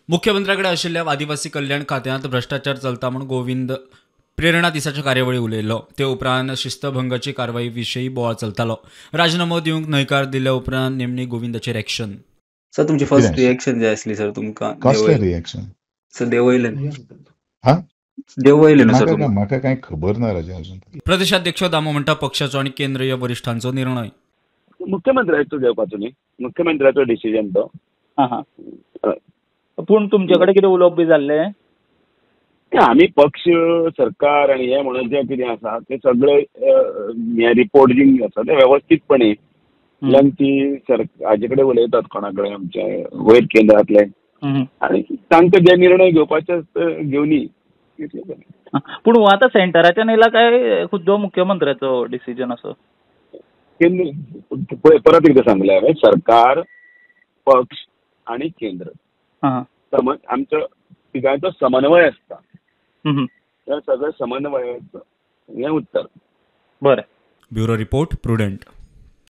मुख्यमंत्र्या कडेन आशिल्ल्या आदिवासी कल्याण खात्यांत भ्रश्टाचार चलता म्हूण गोविंद प्रेरणा दिसाच्या कार्यावळी उलयल्लो. ते उपरांत शिस्तभंगाची कारवाई विशीं बोवाळ चलतालो. राजीनामो दिवंक न्हयकार दिल्या उपरांत निमणी गोविंदाचेर एक्शन. सर, तुमची फर्स्ट रिएक्शन जाय आसली सर तुमकां? कसलें रिएक्शन? सर देवयलें देवयलें न्हू सर? म्हाका कांय खबर ना राजा अजून. प्रदेशाध्यक्ष दामू म्हणटा पक्षाचो आनी केंद्रीय वरिश्ठांचो निर्णय. मुख्यमंत्र्याचो घेवपाचो न्ही, मुख्यमंत्र्याचो डिसिजन तो. पूण तुमचे कडेन कितें उलोवप बी जाल्लें? आमी पक्ष सरकार आनी हे म्हणून जें कितें आसा ते सगळे हे रिपोर्टींग आसा ते वेवस्थीतपणे ती हाजे कडेन उलयतात, कोणा कडेन आमचे वयर केंद्रांतले, आनी तांकां जे निर्णय घेवपाचे घेवनी. पूण आतां सेंटराच्यान येयला काय खुद्द मुख्यमंत्र्याचो डिसिजन असो? केंद्र, परत एकदां सांगलें हांवें, सरकार, पक्ष आनी केंद्र आमचो तिगांचो समन्वय आसता. त्या सगळ्या समन्वयाचो हें उत्तर. बरें. Bureau report, Prudent.